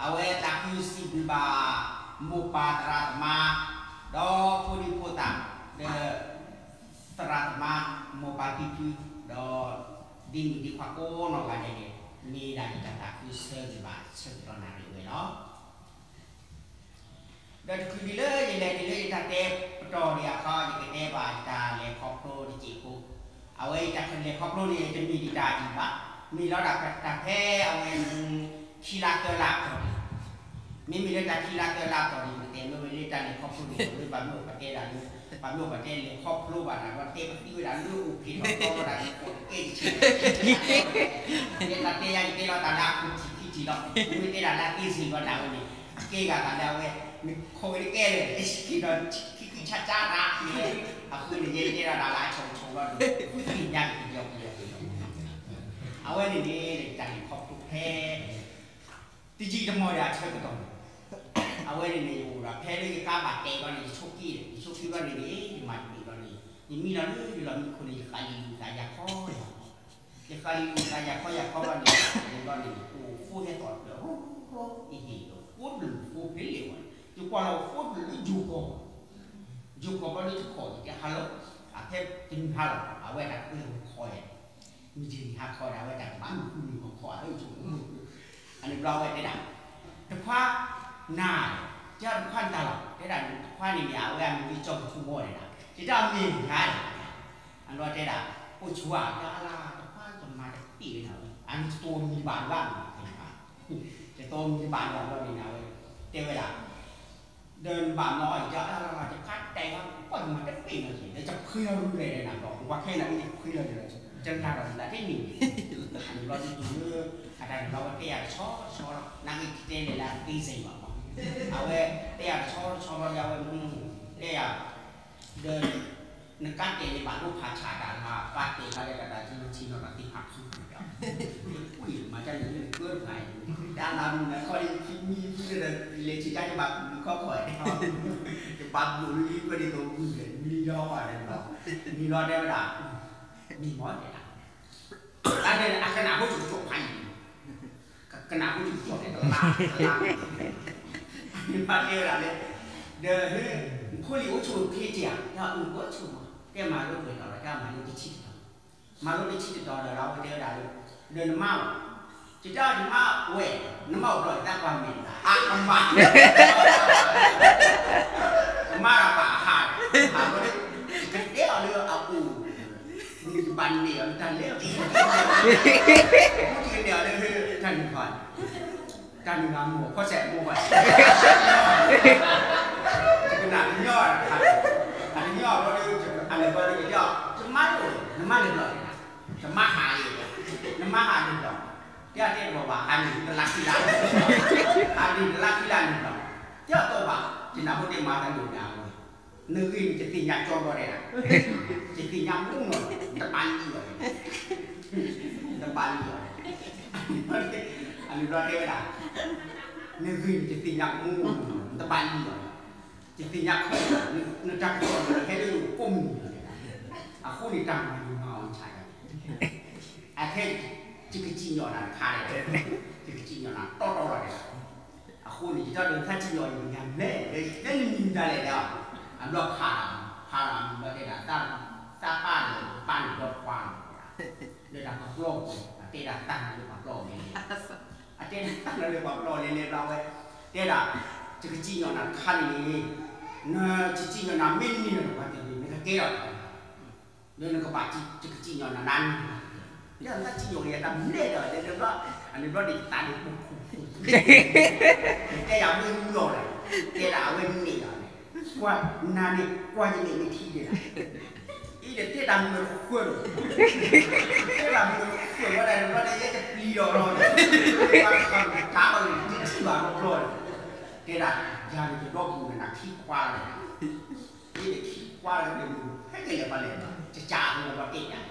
အဝဲသးခုစံးဘျုးဘၣ် မိၢ်ပၢ်သရၣ်သမါ ဒီးဖိဒံဖိသၣ် ဒီး သရၣ်သမါ မိၢ်ပၢ်ဖံဖု ဒီး ဒ်မုၣ်ဒ်ခွါကိးနီၢ်ဂၤဒဲးန့ၣ် မ့ၢ်ဒၣ်ယတၢ်သးခုဆၢဂ့ၤဘၣ်ဆၢကတီၢ်နၣ်ရံၣ်ဝဲလီၤ. ဒီးတချုးဒံးလၢယလဲၤတုၤလၢယတၢ်တဲပတီၢ်ဒံးအခါ ယကတဲဘၣ်ယတၢ်လဲၤခီဖျိတစဲးဖိ, အဝဲယတၢ်လဲၤခီဖျိန့ၣ် တမ့ၢ်ဒံးတၢ်အံၤဘၣ်, မ့ၢ်လီၤဒၣ်တၢ်ဖဲအဝဲ ခံလါသၢလါအတီၢ်န့ၣ်, မ့မ့ၢ်လၢတၢ်ခံလါသၢလါအတီၢ်န့ၣ် ယကတဲမ့ၢ်ဝဲလၢတၢ်လဲၤခီဖျိန့ၣ် လၢပှၤမ့ၢ်အိၣ်ပတဲဒၣ်လၢ ပှၤမ့ၢ်အိၣ်ပတဲလဲၤခီဖျိဘၣ်တၢ်ဒီး တဲပသံဝဲဒၣ်လၢအိၣ်က့ၤထီၣ်တီဝဲဒၣ် ကီၢ်တကဲတဆံး တဲတၢ်တဲယၤ ယတဲလီၤတၢ်လၢအခိၣ်ထံးခံထံးလီၤ, မ့ၢ်တဲဒၣ်လၢအသ့စ့ၢ်ကီးဒၣ်ဝဲန့ၣ် အကဲဂၤသးလၢအဝဲ နခိၣ်ဝဲတကဲလၢာ် ဟဲစံၣ်က့ၤဒီးခံခံဆါဆါတၢ်န့ၣ်, အဃိန့ၣ် ယဲယတဲဒၣ်တၢ်လၢအဆိဆိလီၤန့ၣ် ဃုသ့ၣ်ညါက့ၤကယီကယီကယီ, အဝဲန့ၣ်န့ၣ် တၢ်လဲၤခီဖျိဖဲ တယံာ်တမီၢ်ဒံးအဆၢကတီၢ်န့ၣ် အဝဲန့ၣ်န့ၣ် ယအိၣ်ဒီးဖဲလၢယကါဘၣ်တဲာ်ဘျီန့ၣ် ယဆိးက့ဒီး ယဆိးက့ဘျီန့ၣ်န့ၣ် ယမၤတဘ့ၣ်ဘျီန့ၣ် ယမံလီၤလၢယလီၢ်မံခိၣ်န့ၣ် ယဃးလံာ်လူၤသးယၤခီယၤခီ, ယဃးလံာ်လူၤသးယၤခီယၤခီဘျီန့ၣ် ဘျီန့ၣ် အိၣ်ဖိဟဲသီၣ်တဖျၢၣ် ရိရိ ယဟ့ၣ်လီၤ ဖိတဖျၢၣ်ဖိဖဲလဲၣ်ဝဲန့ၣ် ယကွၢ်လီၤဖိတဖျၢၣ်လၢယိၤကီၢ် ယိၤကီၢ်ဘျီလၢယခီၣ်ယတဲဟါလီၤ, အဖဲတနံၤဟါလီၤ အဝဲတၢ်ကပၢၢ်ဟီၣ်ခီယၤ မုၢ်တနံၤဟါခီဒီး အဝဲတၢ်ကဘၣ်မုၢ်ဃုနံၤဟီၣ်ခီအဝဲယိၤကီၢ်, အန့ၣ်ဘျီအဝဲတဲဒၣ် တခွါနၤ, တဲတခွါနတၢ်လီၤ, တဲဒၣ်တခွါန့ၣ်န့ၣ် အဝဲအမံၤလၢကၠီကထူမီၢ်န့ၣ်ဒၣ်, ယတဲအမ့ၢ်ဂၤန့ၣ်, အဘျီတဲဒၣ် အိၣ်ဆူၣ်ဧါ, ယတဲအလါ တခွါယမၤတပ့ၢ်ဝဲဒၣ်ဝဲ အန့ၣ်တတိၢ်မံၤတဘၣ်လၢၤဘၣ်, တတိၢ်မံၤတဘၣ်လၢၤဘၣ်န့ၣ် အဝဲတဲဝဲဒၣ် ဒီးနဘၣ်မၤအီၤ ယတဲအလါ ယကါတဲာ်အီၤ ပှၢ်ယမၤတပ့ၢ်နီၤက့ၤ ဒီးယဖှ့လီၤရူလဲၣ်ဒီးနၤဘျီ ပှၤခဲအံၤန့ၣ် ယဖှ့လီၤဒီး ယတလၢ်ဒီးနသးတန့ၢ်န့ၣ်, အန့ၣ်ဘျီဒ်သိးလၢ အတၢ်န့ၣ်ဘျီဝဲတဲယၤတဆီတဆီလီၤ နာ်က့ၤတတဲလဲၣ်လၢအသ့စ့ၢ်ကီးဘၣ်မး, အဝဲတဲယၤတဆီတဆီလီၤ ယဝဲ တဲယၤ ဒီး နကါတဲာ်န့ၣ် ဘၣ်ဒိဖးဆးတၢ်လၢ ပှၤတဲာ်ခါလၢတၢ်တၢ် ယထံၣ်နီၣ်တၢ်သ့ၣ်ဖးခံဒီး ကွံာ်မၤတၢ်န့ၣ်လၢနကၢတဖၣ်အံၤ တၢ်လၢမုၢ်နၤခီလံ ခံမံၤသံလၢဒီး လဲၤဆံးကါယဘၣ်ပူၤလံခီခီ ယဘၣ်ဘျိးလံလံပှဲၤဒ်သိးဝံၤဒီး မံလီၤဝဲဒီး မံလီၤတဲဝဲဒၣ် မံမီၢ်တဲဒၣ် တၢ်န့ၣ်အကနၣ်ဟိဆူၣ်ကစီၣ်ဖးယံၤ ကနၣ်ဟိဆူၣ်ကစီၣ်န့ၣ် တလါ တလါ ဘၣ်တဲဝဲဒၣ်လၢ ဒီး ဖိလံၤအိၣ်ဆူၣ်အိၣ်ချ့တ့ၢ်ဧါ တၢ်အိၣ်အိၣ်ဆူၣ်မး တဲမၤလိပှဲၤဒီး တၢ်မၤလိတဆံတတီၤ မၤလိတဆံတတီၤဒီး အဝဲတဲဝဲဒၣ်လၢ ဒီးနမါလီၤ ယတဲအီၤ ယမါဝဲ နမါအိၣ်ဘျီ ယသးကွၢ်မဲာ် အကမၣ် ကမၣ်တၢ်ဘၣ်ဟး ဟးဘျီ ယကတဲအီၤလၢအအိၣ် ယဘၣ်နဲၣ်အီၤလၢတၢ်လဲၣ် ယကနဲၣ်အီၤလၢတၢ်န့ၣ်ဘၣ် တၢ်န့ၣ်ဘၣ်မိၢ် ခီစဲးမိၢ်ဘၣ် ယကနၣ်ကညီတခါ အကညီဘျီဒီး အလဲၤဘျီဒီး ယတဲအီၤ ယမါလၢ နမါလဲၤဘျီ နမါဟးအံၤ နမါဟးန့ၣ်ဘျီ တဲအီၤတဲတဘၣ်ဘၣ် ဟးန့ၣ်တလါခံလါ ဟးန့ၣ်တလါခံလါန့ၣ်ဘျီ တဲအီၤတဘၣ် ယနၢ်ဟူတဲမၤတၢ်လိၣ်န့ၣ်အဝဲ နဂ့ၢ်န့ၣ် ယသ့ၣ်ညါကၠီဘျီတဲဒၣ် ယသ့ၣ်ညါမူနီၤ တဘၣ်လံအီၤ တဘၣ်လံအီၤ အန့ၣ်ဘျီတဲဝဲဒၣ် နဂ့ၢ်န့ၣ် ယသ့ၣ်ညါမူနီၤ တဘၣ်လံအီၤ ယသ့ၣ်ညါခီ နတၢ်ကစီၣ်န့ၣ် ဟဲလၢယအိၣ်ကိးမုၢ်နံၤလီၤ အဃိန့ၣ် တၢ်မၤန့ၣ်မၤအီၤဆါယၤ အခဲ ယကစံၣ်ညီၣ်နၤတခါဒီး ယကစံၣ်ညီၣ်နၤတီတီလီၤဒီး အဃိန့ၣ် ယတဲဒီး နသးစံၣ်ညီၣ်အံၤ ယညါမ့ၢ် လၢနမံၤမတၤလဲၣ်ဒီး အဘျီဖးလီၤ ဖးလီၤအမံၤဘျီတဲဒၣ် သးပၢ်ဒီးပၢ်န့ၣ်ဒီးပှၤလီၤ လၢတၢ်ပှၤပျီပူၤ အတဲဒၣ်သးနၤလၢပှၤပျီလဲၤလဲၤ အတဲဒၣ်သးနၤလၢပှၤပျီလဲၤလဲၤဘျီဝဲ တဲဒၣ် ယကစံၣ်ညီၣ်နၤတခါန့ၣ်န့ၣ် နကစံၣ်ညီၣ်နၤမ့ၢ်န့ၢ်လီၤပှၤတဂ့ၤ နကကဲထီၣ်တၢ် လၢနကဘၣ် ယကစံၣ်ညီၣ်နၤနၤန့ၣ် ယသးစံၣ်ညီၣ်က့ၤယတၢ်မနုၤလဲၣ်ဒီး လၢဘျီ အန့ၣ်ဘျီန့ၣ် ယသးန့ၣ်ပူၤခိၣ်ခိၣ် တဲယၤမ့ၢ်မူလီၤဒီး တဲဒၣ်အဝဲန့ၣ်လီၤန့ၣ် ကွၢ်နၤန့ၣ် ကွၢ်ယန့ၣ်မ့ၢ်ထံဒဲးဒၣ် အံၤဒီးတဲတၢ်မုာ်တဃၢၤဒီး တဲတၢ်မုာ်တဃၢၤဝဲဒၣ်န့ၣ်ဘျီန့ၣ် ယဲယပျံၤဒီးလီၤန့ၣ် ပှၤတခါမတၤဘၣ်န့ၣ် တထံၣ်ဘၣ်လီၤဘျီန့ၣ် တဲဒၣ် ယၤန့ၣ်တဒီပူၤန့ၣ် နၤခံခွါလီၤ ယဲယခံခွါလီၤဒီး ဟဲက့ၤလဲၤပှၤလဲၤဘၣ် ကစၢ်အဃိဘျီတဲယၤ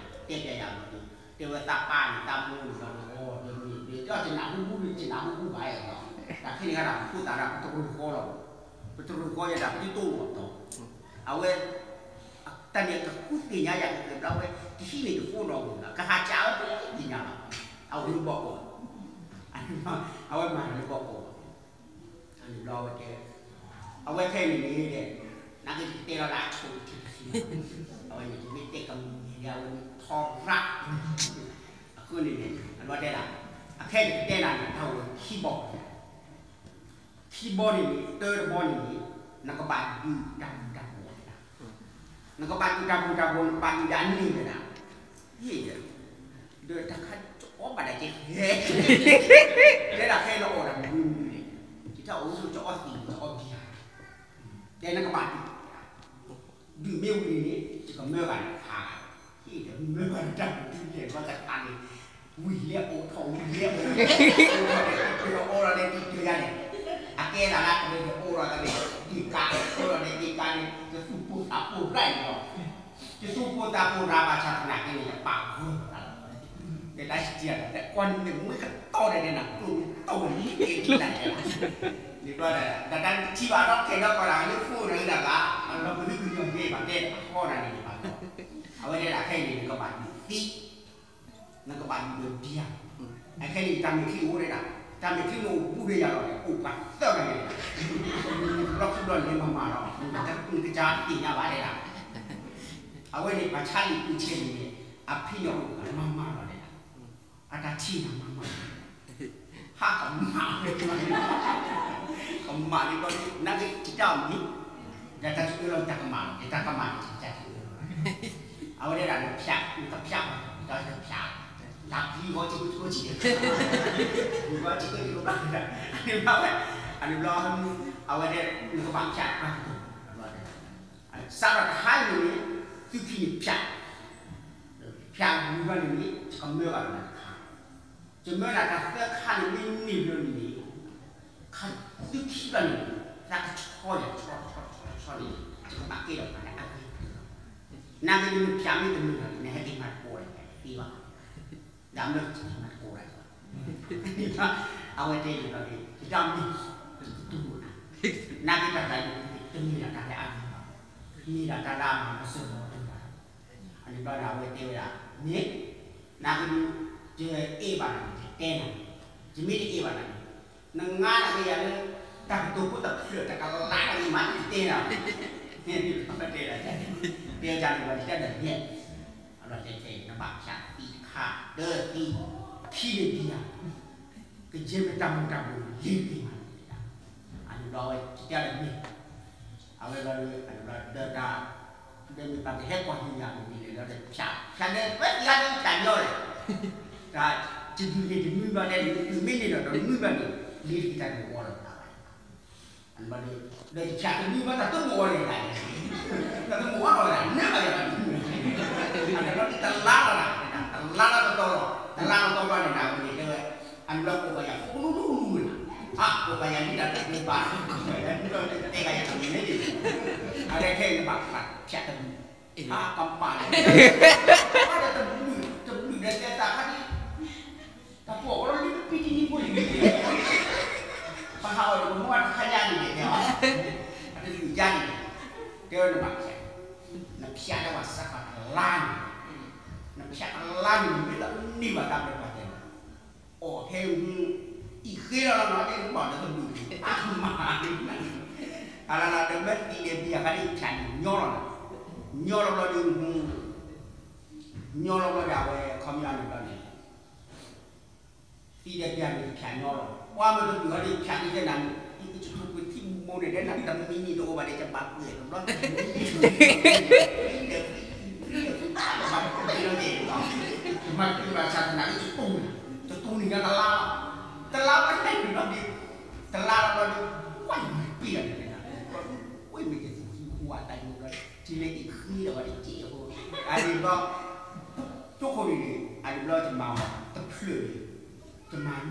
တဲပျဲယၤဘျီန့ၣ် တဲဝဲသးပၢ်န့ၣ် သးမိၢ်န့ၣ်ဒီး ဒီးမ့ၢ် ဒီးယနၢ်ဟူဟူန့ၣ် ယနၢ်ဟူဟူဘၣ်ယၤလီၤ တၢ်ခဲန့ၣ်ဂၤဒၣ် ပခိၣ်သးဒၣ် ပတရူၢ်ဃီလီၤ ပတရူၢ်ဃီယဲဒၣ် ပတတိၢ်လီၤတီၤ အဝဲ တၢ်န့ၣ်ကဃုသ့ၣ်ညါယၤက့ၤဘျီဝဲ ကဟံးန့ၢ်ယဖိဒီးဝဲ ကဟးစးဝဲပသ့ၣ်ညါဘၣ် အအိၣ်လၢဘီကီး အဝဲမၤတၢ်လၢဘီကီး အဝဲတဲ, အဝဲခဲအံၤန့ၣ်န့ၣ်, နာ်က့ယကတဲလီၤလၢအဆိတထံၣ်တထံၣ်, အဝဲန့ၣ် ယမ့ၢ်တဲကမ့ၢ်န့ၣ် အဝဲန့ၣ်ထီရၣ်, အဃိန့ၣ်န့ၣ် အဝဲတဲဒၣ်, အခဲအံၤယကတဲနၤန့ၣ် တၢ်ဝဲခံဘီ, ခံဘီန့ၣ်န့ၣ် တၢတဘီန့ၣ်န့ၣ် နကဘၣ်ဒုးတၢ်မူၤတၢ်ဘှီးဝဲဒၣ်, နကဘၣ်ဒုးတၢ်မူၤတၢ်ဘှီး နကဘၣ်ဒုးဒၣ်န့ၢ်ဝဲဒၣ်, ဟ့ၣ်, ဒီးတၢ်ခါကအီၣ်ဘၣ်ဒၣ်ကဲ, တဲဒၣ်ခဲအံၤလၢအီၣ်ဒၣ်မနုၤမနုၤန့ၣ်, ယတၢ်အိၣ်ဆူၣ်ကအီၣ်သံး ကအီၣ်ဘံၣ်ဧါ, တဲနကဘၣ်ဒုး, ဒုးမ့ၢ်ဝံၤန့ၣ် ယကမၢဘၣ်နခါ, ဟ့ၣ်ဒီးမၢဘၣ်နတၢ်ဒုးလဲၣ် ဘၣ်တခါန့ၣ်, ဝံၤလဲၤအိၣ်ထီၣ်ဝံၤလဲၤအိၣ်ထီၣ်, အိၣ်ထီၣ်န့ၣ် တၢ်အိၣ်လီၤန့ၣ် တၢ်တၢ်ယါန့ၣ်, အကဲသးလၢတၢ်န့ၣ် အိၣ်လီၤတၢ်န့ၣ် ဒ့ၣ်ကါ, အိၣ်လီၤန့ၣ် ဒ့ၣ်ကါန့ၣ် ယသူၣ်ပိၢ်သးပိၢ်ရၣ်အံၤလီၤ, ယသူၣ်ပိၢ်သးပိၢ်ရၣ်ဘၣ်ဆၣ်သနာ်က့န့ၣ် ယပာ်ဂၢၢ်လီၤ, တဲဒၣ်စတံၤအတၢ် ကွၢ်န့ၣ်မ့ၢ်ကတီၢ်ဒဲးဒဲးနၤ ကျိၣ်မ့ၢ်တီၢ်ဝဲလံက့ၤလံလၢ်တဲဒၣ်, န့ၣ်ဘျီဒီး တၢ်တထံၣ်ဘၣ်ဒီးခဲဒီးကီးဒၣ်လၢ phone နၤဒၣ်ဘၣ်, အလီၤပဟံၣ်ကညီၤက့ၤဘၣ်တဲတၢ်ဃီနၤန့ၣ်ဘၣ်, အဝဲတဲဒၣ်ခဲအံၤန့ၣ် နကဘၣ်ဒုးသံ နကဘၣ်ဒုးဒီးဘံၣ်ဧါ, အခဲအံၤတၢ်မဲာ်ချံအိၣ်ဒဲဒၣ်, တၢ်မဲာ်ချံန့ၣ်အိၣ်ဘူးဒီးယၤလီၤန့ၣ် အိၣ်ပှၤသၢဂၤန့ၣ်, ဘျီခုဘျီလဲၤမၤမၤလီၤ, နကစၢ်သ့ၣ်ညါဘၣ်ဒဲဒၣ်, အဝဲန့ၣ်ပှၤဆါလံာ်ပူၤဆဲးန့ၣ်န့ၣ် အဖံန့ၣ်အိၣ်မၤမၤလီၤဒဲဒၣ်, အတၢ်ထံၣ်နၤမၤမၤ ဟးကမၣ်, ကမၣ်လံဘျီ နာ်က့ယတၢ်အီၣ်မ့ၢ်, ဒီးတၢ်စုအၢလီၤ ယတၢ်ကမၣ်လီၤ, ယတၢ်ကမၣ်န့ၣ် ယတၢ်စုအၢလီၤ, အဝဲဒၣ်ဒီးဖၠး, နကဖၠးဘၣ်, ဒီးတဖၠး, လၢပျံၤဂီၤစ့ၢ်ကီးစ့ၢ်ကီး, ပျံၤဂီၤစ့ၢ်ကီးစ့ၢ်ကီးဘၣ်, အန့ၣ်ဘျီ, အန့ၣ်ဘျီ, အဝဲဒၣ် နကဘၣ်ဖၠးတၢ်ကတိၤ, စးထီၣ်တဟါအံၤန့ၣ်န့ၣ် သုခံန့ၣ်ဖၠး ဖၠးဝံၤဘျီန့ၣ်န့ၣ် ယကမၢဘၣ်နၤတခါ, ယမၢနၤတၢ်သၢခါန့ၣ်မ့ၢ်န့ၢ်ဘျီန့ၣ်န့ၣ်, ခါသုခံဘျီန့ၣ်န့ၣ် သးကဆီယၤဆီဆီဆီဆီန့ၣ် ယကဘၣ်ကဲထီၣ်ပှၤလၢအဂ့ၤကတၢၢ်လီၤ, နာ်က့နမ့ၢ်ဖၠးမ့ၢ်တန့ၢ်ဘၣ်န့ၣ် နဟဲက့ၤမၤသကိးဒီးယၤတသ့ဘၣ်, ဒီးမ့ၢ်ကမၤသကိးဒီးယၤ အဝဲတဲန့ၣ်ဘျီန့ၣ် ယတၢ်မ့ၢ်တတူၢ်ဘၣ်, နာ်က့တၢ်သးယံာ်တမ့ၢ်ဒၣ်တၢ်လၢအဂ့ၤဘၣ်, မ့ၢ်ဒၣ်တၢ်လၢအမၤကစၢၢ်လီၤတၢ်ဘၣ်, အန့ၣ်ဘျီန့ၣ် အဝဲတဲဝဲဒၣ် မ့ၢ်, နာ်က့ ယအဲၣ်ဘၣ်နၤန့ၣ် ယတဲနၤ, ယမ့ၢ်တအဲၣ်ဘၣ်နၤန့ၣ် နငါဒၣ်က့ၤယၤလၢ တၢ်ကတိၤဖိတဖျၢၣ်တကလးန့ၣ်မး ယတဲနၤ, တဲဒၣ်, တဲဒၣ်န့ၣ်ဘျီ ယတဲဒၣ်န့ၣ်, အလီၤတဲခဲအံၤ နဘၣ်ဖၠးသံတခါ တၢသံ, ခံန့ၣ်ဒံးဧါ, ကယဲၢ်မ့ၢ်တၢ်မူၤတၢ်ဘှီးလ့ၤသ့ၣ်မး, အန့ၣ်ဘျီဝဲ ယတဲဒၣ်မ့ၢ် အဝဲဘျီဒီး အန့ၣ်ဘျီဒီးတၢ်, ဒီးမ့ၢ်ပှၤကဟဲကွၢ်ဟ့ၣ်ယၤမ့ၢ်န့ၣ်လဲၣ် ဒီးဖၠး, ဖၠးဒီးဝဲသ့ၣ်အါဒီးဖၠးညီလဲၣ်, တၢ်, တဒုးန့ၣ်တမုၢ်ဘျီဒဲးန့ၣ် တုၤမ့ၢ်န့ၣ်ဒီးတမုၢ်ဘျီန့ၣ် လ့ၤတက့ၤတၢ်တအိၣ်လီၤတၢ်ဘၣ်, အန့ၣ်ဘျီဒီး, ဒီးယဖၠးတမုၢ်ဘျီတၢ်တအိၣ်လီၤန့ၣ်, တၢ်တအိၣ်လီၤန့ၣ် နၢ်ဘၣ်ယၤဘၣ်တမုၢ်, အန့ၣ်ဘျီဒီးတလါလီၤဒၣ်, တလါလီၤတတီၤလီၤ, တလါလီၤတတီၤလီၤန့ၣ် နဝဲန့ၣ်တဲဝဲ အန့ၣ်ဘျီကိးပှၤယၤဖိကလူလူလူလူန့ၣ်, အကိးပှၤယၤလံတၢ်တၢ်ဘၣ်, တဲဂၤယၤတမံၤန့ၣ်, အဝဲခဲအံၤနဘၣ်ဖၠးတမုၢ်, အကမၣ်န့ၣ်, တဘျုး, တဘျုးဒီးတဲသးခါဒ်, တၢ်ပိာ်အီၤလီၤလံပံတနံၤဖိလံၤ, ပဟးအီၤဒီးပမိၢ်အတခါယါန့ၣ်န့ၣ်, အတလုၢ်ယါန့ၣ်, တဲဝဲနဘၣ်ဖၠး, နဖၠးဒီးပှၤစးထီၣ်တလါန့ၣ်, နဖၠးတလါန့ၣ် မ့ၢ်တန့ၢ်ဘၣ်တၢ်ဘျၢပှၤတဲန့ၣ်, အီၣ်ထဲဟူ, အံၣ်ဃ့လီၤလီၤနီၤ ဒ်ပှၤလၢတဘျုးန့ၣ်, အကမၣ်န့ၣ်, အလၢလၢဒီးမ့ၢ်သံဒီးဘံၣ်အခါဒ်ဖၠးန့ၣ် ညီလီၤ, ညီလီၤဘျီဒီး ညီလီၤဘျီဒီးအဝဲခီပညီန့ၣ်ဘျီန့ၣ် သံဒီးဘံၣ်န့ၣ် ဖၠးညီလီၤ, ပှၤမ့ၢ်တဘျုးအီၤဒီး ဖၠးဒ်တဲနၤန့ၣ် ယဆိကမိၣ်ထံမိၢ်န့ၣ် ဒ်နၤတမံၤနံၤတအိၣ်ဘၣ်ဒီး ယဘၣ်ပှဲၤတဘျီ, ဒီး, ဒီး, ဒီး, ယမၤတဘၣ်ဆၣ်သနာ်က့ ယတိၢ်န့ၣ်, ယတိၢ်န့ၣ်ညါတလါလီၤ, တလါဘၣ်န့ၣ်ဘျီဒီး, တလါလီၤဘျီဒီး, ကွၢ်ယမၤပ့ၢ်လီၤန့ၣ်, ကွၢ်မ့ၢ်ယသူၣ်ဟူဟူအသးယိာ်ဘျီ, ထံလၢအံၤဃ့ဒီးဝဲတက့ၢ်အဃိ, အန့ၣ်ဘျီ ကၠိခိၣ်န့ၣ်န့ၣ် အန့ၣ်ဘျီယမၤအီၤတဖျၢၣ်န့ၣ်,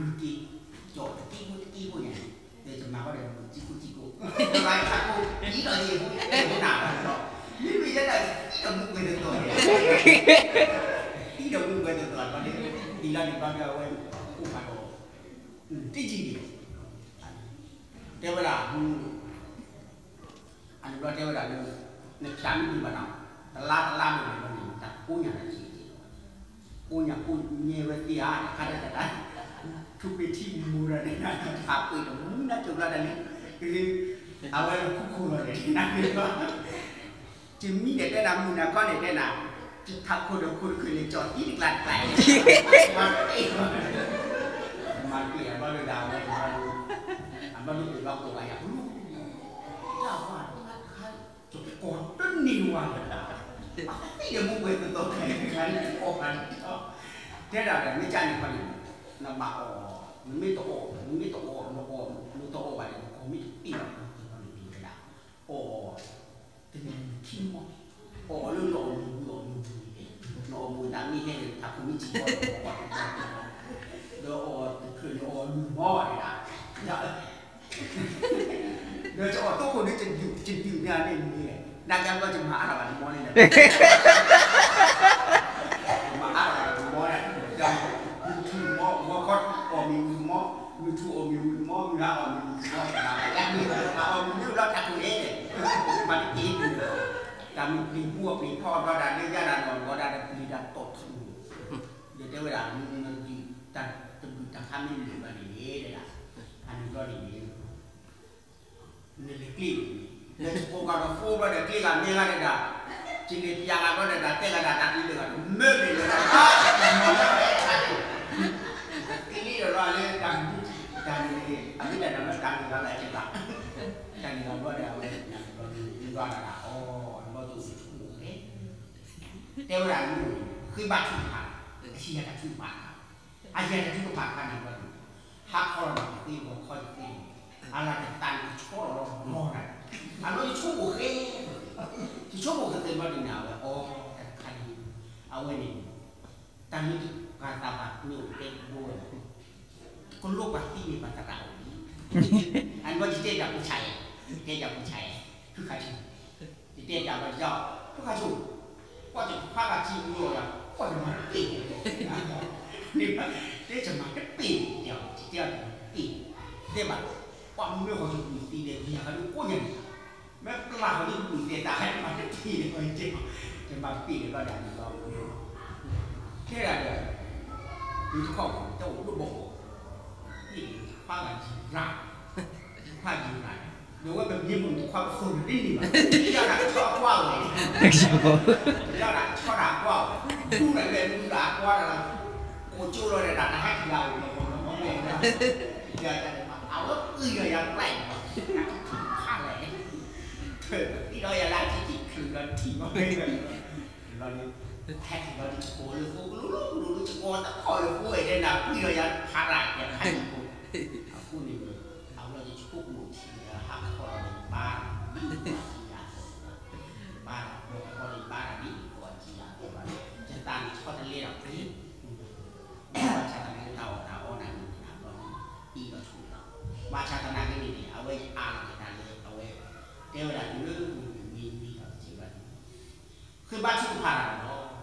ယမၤနုာ်က့ၤ, ကၠီတက့ၢ်ဖိတက့ၢ်ဖိညါန့ၣ်, ဒီးယမၤဃီဒီးမုၢ်စံကိၣ်စံကိၣ်, ယဘၣ်ဆၣ်ကိၣ်ပံၤဒီးယ့ၣ်ဖိ, ယဖိနၢ်ဘၣ်ဒီး, မ့မ့ၢ်ယဲဒၣ်သံဒီးမူကွဲၤတတီၤန့ၣ်, သံဒီးမူကွဲၤတတီၤန့ၣ်, ဒ်လၢန့ၣ်ဘျီဒီးအဝဲ, အိၣ်ဖးဒီး, တယံာ်န့ၣ်, တဲဝဲဒၣ်, အန့ၣ်ဘျီတဲဝဲဒၣ်လၢ, နဖၠးမ့ၢ်န့ၢ်ဘၣ်နၤ, တလါတလါန့ၣ်န့ၣ် တၢ်ကိးညါတၢ်က့ၤ, ကိးညါကိးညါဝဲသ့ၣ်ဧါ တခါတခါ, ထူးပ့ၤထံမူၤဒီးန့ၣ် ဟးပှ့ၤတမူၤနၤကၠိၤဘျီတၢ်လံ, အဝဲလၢခိခိၣ်လီၤန့ၣ် တဲနၤလီၤ, ယမံန့ၣ်တဲနၤ မုၢ်နၤခီန့ၣ်တဲနၤ, ယထးခိၣ်ဒီးခိၣ်တခုၣ်န့ၣ် ကၠီၣ်သံတကျါတကျါအံၤ, မၤတပ့ၢ်ဘၣ်, မၤတပ့ၢ်အဘျီဒီး အဝဲ အဘျီဒိၣ်ပ့ၤဘျီကိးဂၤယၤ တၢ်ဝါတခါတခါ ယကိးတန့ၢ်ဝဲလၢၤဘၣ်, ပှၤသံဒီးမူဝဲသသိးခဲတခါန့ၣ် ကိးဂၤန့ၣ်ဒီး, တဲဒၣ်ဒီး မ့ၢ်ကန့ၣ်ခီန့ၣ် နဘၣ်အီၣ်, နမ့ၢ်တအီၣ်, နမ့ၢ်တအီၣ်, နအီၣ်, နတအီၣ်ဘၣ်ဒီး နကိးမ့ၢ်တပ့ၢ်ဘၣ် နတဲဘၣ်န့ၣ်တဲဝဲဒၣ်, အီၣ် တနံၤခံမီၢ်, အီၣ်လၢနအီၣ်မ့ၤဝံၤအီၣ်မ့ၤဝံၤန့ၣ်, နအီၣ်မ့ၤသးမ့ၢ်ဟဲန့ၣ် ထးခိၣ်မ့ၢ်စံၣ်ဘီၣ်ဒီး နအီၣ်တဖျၢၣ်န့ၣ်အီၣ်လွံၢ်မီၢ်ဒၣ်, ဒီးယအီၣ်တိခိၣ်ဒီး ယဒုးန့ၢ်န့ၣ်, နာ်က့ဘျီယမၤအါထီၣ်ဘၣ်တမီၢ်န့ၣ်ဒီး ယမၤအါထီၣ်ဘၣ်တမီၢ်န့ၣ်, မုၢ်ထူၣ်မီၢ် ဂီၤခီအီၣ်မ့ၤဝံၤတမီၢ်, မုၢ်ထူၣ်အီၣ်မ့ၤဝံၤတမီၢ်, မုၢ်ဟါအီၣ်မ့ၤဝံၤတမီၢ်, ယမၤအီၣ်မ့ၤမ့ၢ်လီၤတၢ်ကိးန့ၣ်, မၤတက့ၢ်, တၢ်မုၢ်ပျံၤမူအီၣ်ပျံၤဖီအီၣ်ဘျီဒၣ်လၢယၤဒၣ်နီၢ်ဂီၤဒၣ်ဒီးပျံၤဒၣ်တီၢ်ထူၣ်, ယတဲဝဲဒၣ် မုၢ်နံၤနံၤ တၢ်တဘုၣ်တၢ်ခါမ့ၢ်လၢာ်ဘၣ်န့ၣ်န့ၣ်ဒၣ်, အန့ၣ်ဘျီန့ၣ်န့ၣ် နလဲၤကျ့န့ၣ်, လၢယကိးဂၤဒီးဖိဘျီဒီးကျ့ဂၤမ့ၢ်ဂၤဒၣ်, ယလဲၤပျးဂၤဘျီဒီး တဲဂၤဒၣ်တၢ်အံၤလၢာ်ဂၤဒီး မၢလၢာ်လၢာ်ဂၤ, ကျ့ဒီးလီၤလၢတၢ်မုၢ်, တၢ်န့ၣ်န့ၣ် အမ့ၢ်တၢ်န့ၣ်လၢတၢ်န့ၣ်ဂၤလၢအကဘၣ်, တၢ်န့ၣ်ဂၤဘျီဒီး အဝဲန့ၣ်ဘျီဒီး ယွၤဒၣ်အီၤ အဘျီဒီးဆိကမိၣ်န့ၣ် တဲဝဲဒၣ်မုၢ်, ဃ့ဘါထုကဖၣ်, အဟံးယၤတၢ်ထုကဖၣ်, အဟံးယၤတၢ်ထုကဖၣ်အခါန့ၣ်ဘျီန့ၣ်, ဟါခီလီၤန့ၣ် ယသ့ဂီၤခီယသ့န့ၣ်, အလၤတသးန့ၣ် ယဆီထီၣ်လီၤလီၤနၤ, အလီၤယဆိကမိၣ်ဃဲ, ယဆိကမိၣ်ဃဲဃဲဘျီန့ၣ်န့ၣ် အဝဲအီၤတၢ်တခါန့ၣ်, အဝဲန့ၣ် တၢ်လၢတဂၤသးဘၣ်န့ၣ်အိၣ်တဲတဘိဝဲ, ကလိပှၤသံန့ၣ်ပှၤသရၣ်အိၣ်လံ, အန့ၣ်ဘျီယတဲတၢ်ဖိဆါယဲ, ယတဲတၢ်ဖိဆါယဲ, ဖုခါဆူၣ် ယတဲတၢ်ဘၣ်ယီၤ, ဖုခါဆူၣ်, ကွၢ်ယဖးဂၤထံမူလီၤယၤ, ကွၢ်ယမၤတပ့ၢ်, တဲယမၤတပ့ၢ်, တဲအီၤယတဲအီၤယမၤတပ့ၢ်, တဲဘၣ်, ကွၢ်မ့ၢ်ဃီၤယဘုၣ်သံဒီး ယၤဃီၤဒုးကိးညါန့ၣ်, မ့ၢ်ပျၢ်ဃီၤယဘုၣ်သံသးဃီယမၤတပ့ၢ်န့ၣ် ယတဲအီၤ, ယမၤတပ့ၢ်န့ၣ်ဘျီဒၣ်န့ၣ်လီၤ, တဲဒၣ်ဒီး, ဒုးတခီၣ်တအိၣ်ဒိၣ်ဘီၣ်ဘီၣ်, ဖးဂၤယံၤရၣ်, ဖးယံၤရၣ်, ဒီးဝဲပမ့ၢ်မုၢ်တခွါပသိၣ်န့ၣ်တန့ၢ်ဘၣ်, ယၤဒၣ်ကဆီအကွၢ်ဝဲ, ယၤဒၣ်ကဆီဒၣ်အကွၢ်ဝဲ, ဒူဒၣ်လဲာ်မုၢ်ဒၣ်အကွၢ်ဒၣ်လီၤ, ကိးကၠိလီၤဒီးတၢ်တဟဲက့ၤလၢအအိၣ်လီၤ, အဝဲပှ့ၤဒီးယၤပျဲၢ်, ဖးလဲၣ်, ပံၤဒီးယၤလၢအကံၣ်ကံၣ်ချုးဒီးထံၣ်ဘၣ်, လီၤန့ၣ်, ဟဲက့ၤလီၤဒ်ယကိးလၢဖိကလိၤလိၤကလိၤလၢယကိးတခီၣ်လၢဖိဝဲဒၣ်နၢ်ပှံၤဒီးယၤဖးဒၣ်ယဖးယံၤဖိ, အဃိန့ၣ်, အဝဲယဆိကမိၣ်ထံဒီးဟးခီလီၤန့ၣ် ဘါ, ဘါ, ဘါ, ဘါဒၣ်ဒ်ကိးအစံယၤသ့ၣ်တဖၣ်, ယသးန့ၣ်ဆီတလဲဒီးပှ့ၤ, ဘၣ်ဆၣ်သနာ်က့တၢ်အီၣ်တၢ်အီနၤန့ၣ် အဘျီန့ၣ်, အံၤဒီးဆိၣ်လီၤ, ဘၣ်ဆၣ်သနာ်က့န့ၣ်န့ၣ် အဝဲယအးလီၤက့ၤတၢ်လၢအဝဲ, တဲဝဲဒၣ်တုၤလၢမုၢ်မ့ၢ်နံၤဒီးကစၢ်ဘျီန့ၣ် ဃ့ဘါထု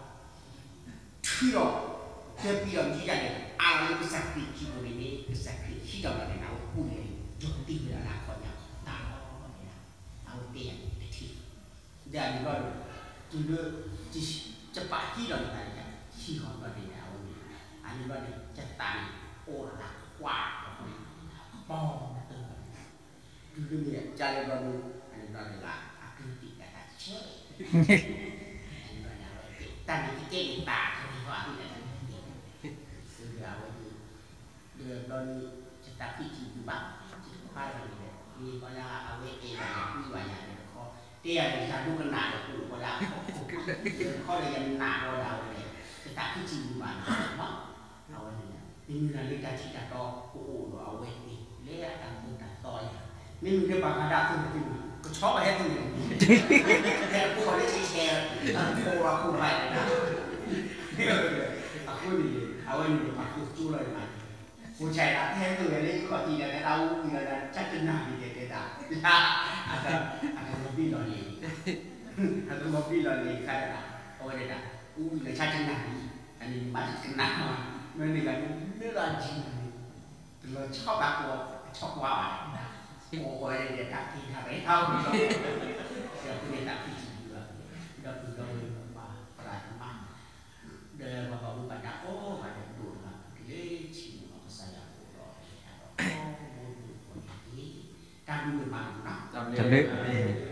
ကဖၣ်တၢ်ဒီး, ထုးဒီး, တဲပံၤဒီးမံၤဒၣ်န့ၣ် အါလီၤလၢကစၢ်ခရံာ်အစုပူၤန့ၣ်န့ၣ် ကစၢ်ခရံာ်ဟံးထီၣ်ဘၣ်န့ၣ် အဝဲကူၣ်လဲၣ်န့ၣ် ယီၤတ့ၢ်ဝဲဒၣ်လၢအခီၣ်ညါခီၣ်တၢ်လီၤန့ၣ်, အဝဲတဲယၤန့ၣ်တထံၣ်, ဒီးအန့ၣ်ဘျီဒီး, တုၤလၢ, ယပာ်ဟံးဒီးန့ၣ် ဟံးဃီဘျီန့ၣ် အဝဲန့ၣ်, အန့ၣ်ဘျီန့ၣ် ယသးန့ၣ် အိၣ်ဒီးတၢ်ကွၢ်အဃိန့ၣ်, ပီၢ်တၢ် တုၤလၢမ့ၢ်ကၢ်လၢဘျီဒုး, အန့ၣ်ဘျီဒုးလၢ အကလုၢ်တံာ်တာ်တၢ်ဆၢ, အန့ၣ်ဘျီန့ၣ် အဝဲသ့ၣ် တၢ်န့ၣ်ကကဲက့ၤသးတဂ့ၤဃီအသ့ၣ်န့ၣ်, ဒီးအဝဲဒၣ်, ဒီးဘျီဒုး, ယသးဖံးထံၣ်ဘၣ်, ယခွါတဂၤန့ၣ်ဒီး မ့ၢ်ဃီလၢအဝဲအဲၣ်ဘၣ်ယၤ ကွံဘၣ်ယၤန့ၣ်တခီ, တဲယၤန့ၣ် ယၤဒိကနၣ်ဒီးအိၣ်ဃီလၢအခိၣ်, ဒီးတခီဒီးယနာ်ဒီးအဝဲန့ၣ်, ယသးဖံးထံၣ်ဘၣ်န့ၣ်, အဝဲန့ၣ်, မ့မ့ၢ်လၢတၢ်ထံၣ်တၢ်တီကအိၣ်ဒီးအဝဲသ့ၣ် လၢအတၢ်သိၣ်တၢ်သီယၤ, မ့မ့ၢ်လၢပှၤဂၤဒၣ်သိၣ်တသ့န့ၣ် ကဆီဘၣ်ဟဲသိၣ်န့ၣ်, ဟဲအိၣ်လၢဆဲးဆဲး, အိၣ်လီၤခိၣ်ဘၣ်ယၤ, အဃိန့ၣ်, အဝဲန့ၣ်ပှၤသိၣ်ကၠိလီၤယၤ, ဖိဆါယၤ ဟဲသိၣ်ဝဲလၢယခီၣ်ထံးဒီး တၢ်အူဝံၤဒီးတၢ်တနၢ်န့ၣ်တဲဒၣ်, အတလီၤဘံၣ်လီၤလ့ၤ, အတလီၤဘံၣ်လီၤလ့ၤခါဒၣ်, အဝဲဒၣ်, အူဝံၤဒီးတၢ်တနၢ်န့ၣ်, အန့ၣ်ဘၣ်တကနၣ်, မ့ၢ်န့ၣ်ဂၤန့ၣ် လၢလီၤအယံၤန့ၣ်, တလီၤဆီဘၣ်ကီး, ဆီကွၢ်ဘၣ်, အိၣ်ဃီဒီးတၢ်ဖံးတၢ်ရဲၣ်ထီၣ်ဝဲလီၤ, ဒီးဖုန့ၣ်သးဖံးထံၣ်ဘၣ်, ဒီးဖုဒီးဝဲမၤသရၣ်သမါ, ဒီးပှၤဘၣ်မူဘၣ်ဒါကိးဂၤဒဲးဒိၣ်တဂၤဖုက့ၤလၢထံၣ်န့ၣ်လီၤ ကစၢ်ယွၤအိၣ်ဒီးအဝဲဒၣ်ဒီး အိၣ်မူတကိးန့ၣ်တက့ၢ်, တၢ်ဘျုးမ့ၢ်ဘၣ်နီၤ, တၢ်ဘျုး, အၤမ့ၣ်.